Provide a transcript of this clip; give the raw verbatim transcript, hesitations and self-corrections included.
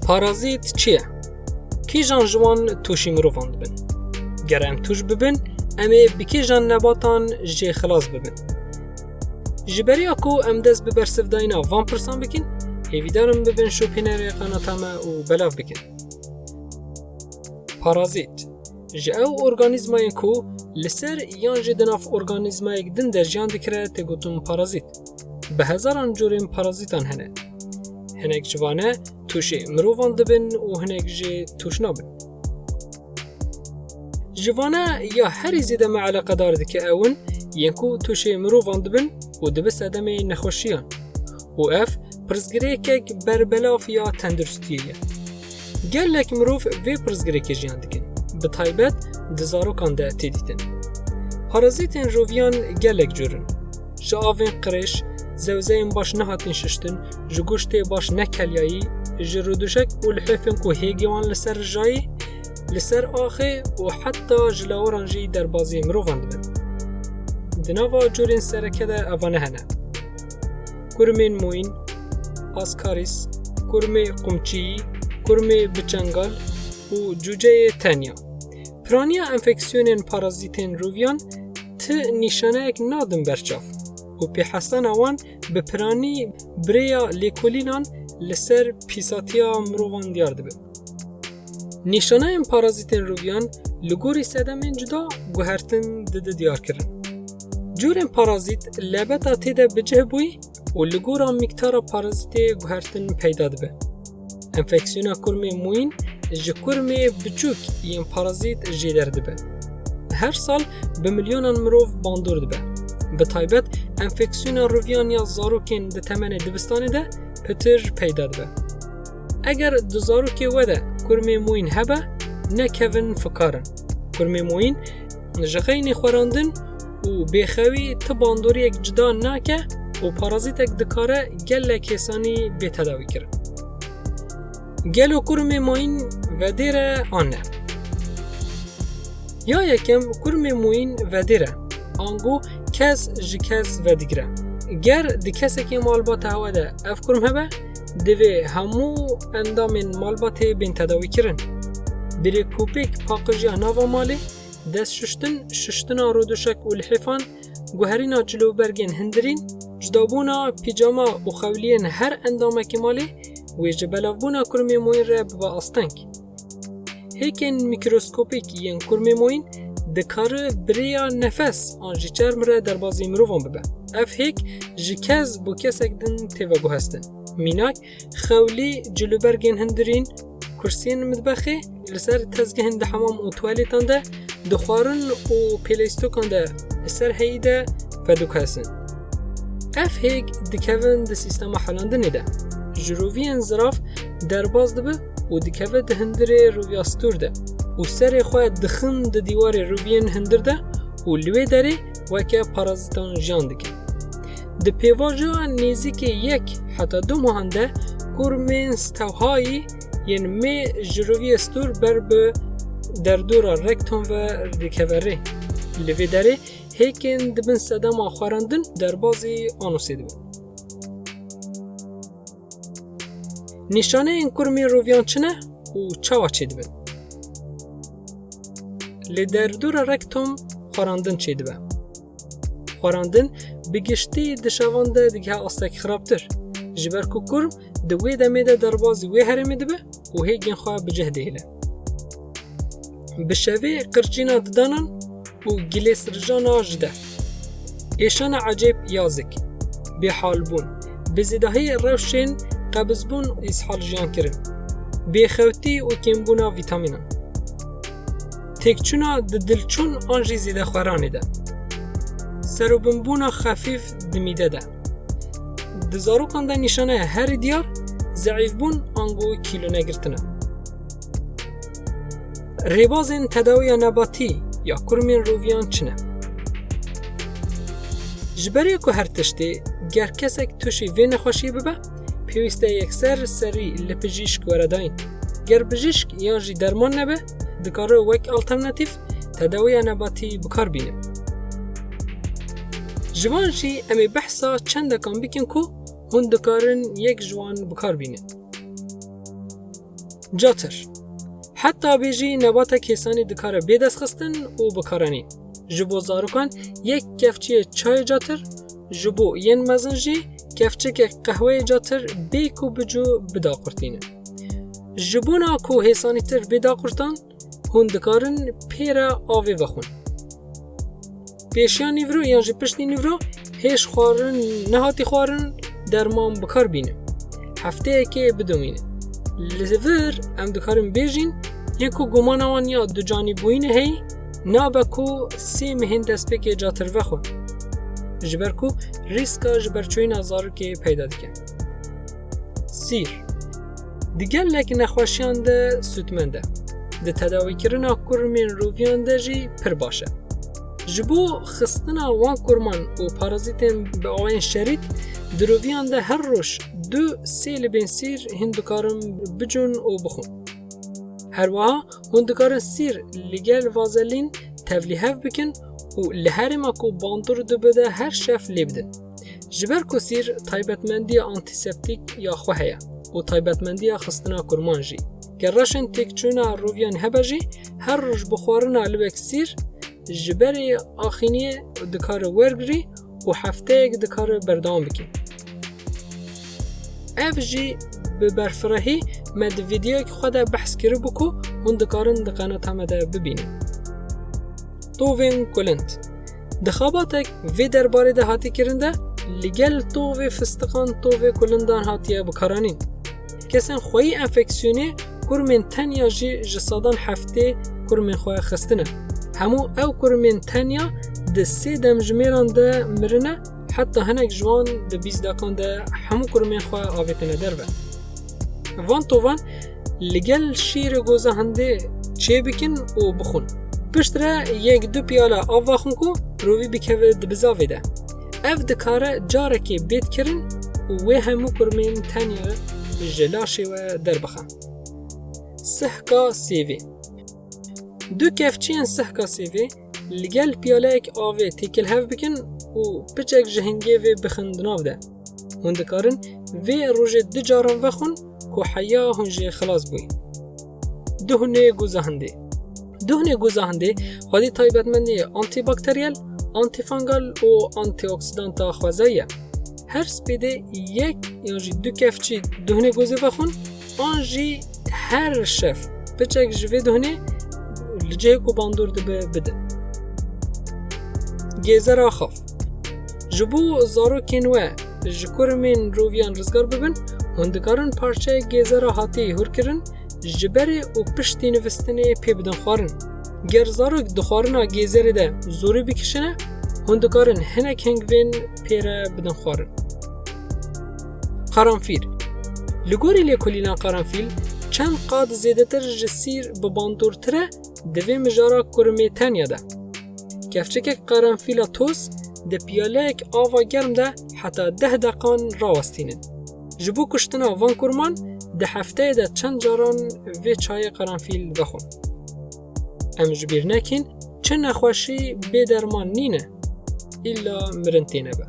Parazît çi ye? Kîjan ji wan tûşî mirovan dibin? Ger em tûş bibin, em ê bi kîjan nebatan jê xilas bibin? Ji beriya ku em dest bi bersivdayîna van pirsan bikin, hêvîdar im bibin şopînerê qanata me û belav bikin. Parazît, ji ew organîzmayên ku li ser yan jî di nav organîzmayek din de jiyan dikire tê gotin parazît. Bi hezaran corên parazîtan hene. Hinek ji vane tûşê mirovan dibin û hinek jî tûş nabin. Ji vane ya herî zêde me eleqedar dike ew in yên ku tûşê mirovan dibin û dibe sedemê nexweşiyan. Û ev pirsgirêkek berbelav ya tenduristiyê ye. Gelek mirov vê pirsgirêkê jiyan dikin. Bi taybet di zarokan de tê dîtin. Parazîtên roviyan gelek cor in. Ji avên qirêj, zewzeyên baş nehatin şiştin, ji goştê baş nekelyayî, ji rûduşek û lihêfên ku hêgê wan li ser rijayî, li ser axê û heta ji lawiran jî derbazî mirovan dibin. Di nava corên sereke de evane hene: kurmên moyîn, askarîs, kurmê qumçiyî, kurmê biçengal û cûceyê tenya. Piraniya enfeksiyonên parazîtên roviyan ti nîşaneyek nadin berçav û pêhesana wan bi piranî bi rêya lêkolînan li ser pîsatiya mirovan diyar dibe. Nîşaneyên parazîtên roviyan li gorî sedemên cuda guhertin dide diyarkirin. Curên parazît lebeta tê de bi cih bûyî û li gora mîktara parazîtê guhertin peyda dibe. Enfeksiyona kurmê moyîn ji kurmê biçûk yên parazît jêder dibe. Her sal bi milyonan mirov bandor dibe. Bi taybet enfeksiyona roviyan ya zarokên di temenê dibistanê de pitir peyda dibe. Eger di zarokê we de kurmê moyîn hebe, nekevin fikarin. Kurmê moyîn ji xeynê xwerandin û bêxewî ti bandoriyek cuda nake û parazîtek dikare gelek hêsanî bê tedawî kirin. Gelo kurmê moyîn vedêr e an ne? Ya yekem, kurmê moyîn vedêr e. Ango kes ji kes vedigire. Ger di kesekê malbata we de ev kurm hebe, divê hemû endamên malbatê bên tedawî kirin. Birêkopêk, paqijiya nava malê, dest şuştin, şuştina rûduşek û lihêfan, guherîna cilûbergên hindirîn, cudabûna pîjama û xewliyên her endamekî malê wê ji belavbûna kurmê moyîn re bibe asteng. Hêkên mîkroskopîk yên kurmê moyîn dikare bi rêya nefes an jî çerm re derbazî mirovan bibe. Ev hêk ji kes bo kesek din tê veguhestin. Mînak, xewlî, cilûbergên hindirîn, kursiyên mitbexê, li ser tezgehên di hemam û tuwalêtan de, di xwarin û pêleystokan de li ser heyî de veguhesin. Ev hêk dikevin di sîstema helandinê de. Ji roviyên zirav derbas dibe û dikeve di hundirê roviya stûr de û serê xwe dixin di dîwarê roviyên hundir de û li wê derê weke parazîtan jiyan dikin. Di pêvajoya nêzîkê yek heta du mehan de kurmên stewhayî yên mê ji roviyê stûr ber bi derdora rektom ve dikeve rê. Li vê derê hêkên di bin sedema xwarandin derbazî anûsê dibin. Nîşaneyên kurmên roviyan çi ne û çawa çêdibin? Li derdora rektom xwarandin çêdibe. Xwarandin bi giştî di şevan de digihe astek xirabtir, ji ber ku kurm di wê demê de derbazî wê herêmê dibe û hêgên xwe bi cih dihêle. Bi şevê qirçîna didanan û gilêsrijana ji dev. Êşana ecêb ya zik. Bêhalbûn. Bi zêdahî rewşên qebizbûn û îshal jiyan kirin. Bêxewtî û kêmbûna vîtamînan. Têkçûna di dilçûn an jî zêdexweranê de. Serûbinbûna xefîf di mîde de. Di zarokan de nîşaneya herî diyar zeîfbûn ango kîlonegirtin e. Rêbazên tedawiya nebatî ya kurmên roviyan çi ne? Ji berê ku her tiştê, ger kesek tûşî vê nexweşiyê bibe, pêwîst e yekser serî li pijîşk were dayîn. Ger bijîşk yan jî derman nebe, dikare wek alternatîf tedawiya nebatî bi kar bîne. Ji van jî em ê behsa çendekan bikin ku hûn dikarin yek ji wan bi kar bînin. Catir. Heta bêjî nebatek hêsanî dikare bê destxistin û bikaranîn. Ji bo zarokan yek kevçiyê çayê catir, ji bo yên mezin jî kevçikek qehweyê catir bê ku bicû bidaqurtîne. Ji bona ku hêsanîtir bê daqurtan, hûn dikarin pê re avê vexwin. Pêşiya nîvro yan jî piştî nîvro hêj xwarin nehatî xwarin, derman bi kar bîne. Hefteyekê bidomîne. Li vir em dikarin bêjin, yên ku gumana wan ya ducanîbûyînê heyî, nabe ku sê mehên destpêkê catir vexwe. Ji ber ku rîska ji berçûyîna zarokê peyda dike. Sîr. Di gelek nexweşiyan de sûdmend e. Di tedawîkirina kurmên roviyan de jî pir baş e. Ji bo xistina wan kurman û parazîtên bi awayên şerît, di roviyan de her roj du sê libên sîr hûn dikarin bicûn û bixwin. Her wiha hûn dikarin sîr li gel vazelîn tevlîhev bikin û li herêma ku bandor dibe de her şev lê bidin. Ji ber ku sîr taybetmendiya antîseptîk ya xwe heye û taybetmendiya xistina kurman jî. Ger reşên têkçûna roviyan hebe jî, her roj bi xwarina libek sîr ji berê axîniyê dikare wergirî û hefteyek dikare berdewam bike. Ev jî bi berfirehî me di vîdeoyek xwe de behs kiribû ku hûn dikarin di qenata me de bibînin. Tovên kulind. Di xebatek vê derbarê de hatî kirin de, li gel tovê fistiqan tovê kulindan hatiye bikaranîn. Kesên xweyî enfeksiyonê kurmên tenya jî ji sedan heftê kurmên xwe xistine. Hemû ew kurmên tenya di sê demjimêran de mirine, heta hinek ji wan di bîst deqan de hemû kurmên xwe avêtine derve. Van tovan li gel şîrê goza hindê çêbikin û bixwin. Piştre yek du piyale av vexwin ku rovî bikeve di bizavê de. Ev dikare carekê bêt kirin û wê hemû kurmên tenya ji laşê we derbixe. Sihka sêvê. Du kevçiyên sihka sêvê li gel piyaleyek avê têkilhev bikin û piçek ji hingê vê bixin di nav de. Hûn dikarin vê rojê du caran vexwin ku heya hûn jê xilas bûyî. Duhnê goza hindê. Duhnê goza hindê xwedî taybetmendiyê antîbakteriyel, antîfangal û antîoksîdanta xwezayî ye. Her spêdê yek yan jî du kevçî duhnê gozê vexwin, an jî her şev piçek ji vê duhnê li cihê ku bandor dibe bidin. Gêzera xav. Ji bo zarokên we ji kurmên roviyan rizgar bibin, hûn dikarin parçeyek gêzera hatî hûrkirin ji berê û piştî nivîstinê pê bidin xwarin. Ger zarok di xwarina gêzerê de zorî bikişine, hûn dikarin hinek hingvên pê re bidin xwarin. Qaranfîl. Li gorî lêkolîna qaranfîl çend qat zêdetir ji sîr bi bandortir e di vê mijara kurmê tenya de. Kevçikek qaranfîla toz di piyaleyek ava germ de heta deh deqan rawestînin. Ji bo kuştina van kurman di hefteyê de çend caran vê çayê qaranfîl vexwin. Em ji bîr nekin, çi nexweşî bê derman nîne, îlla mirin tê nebe.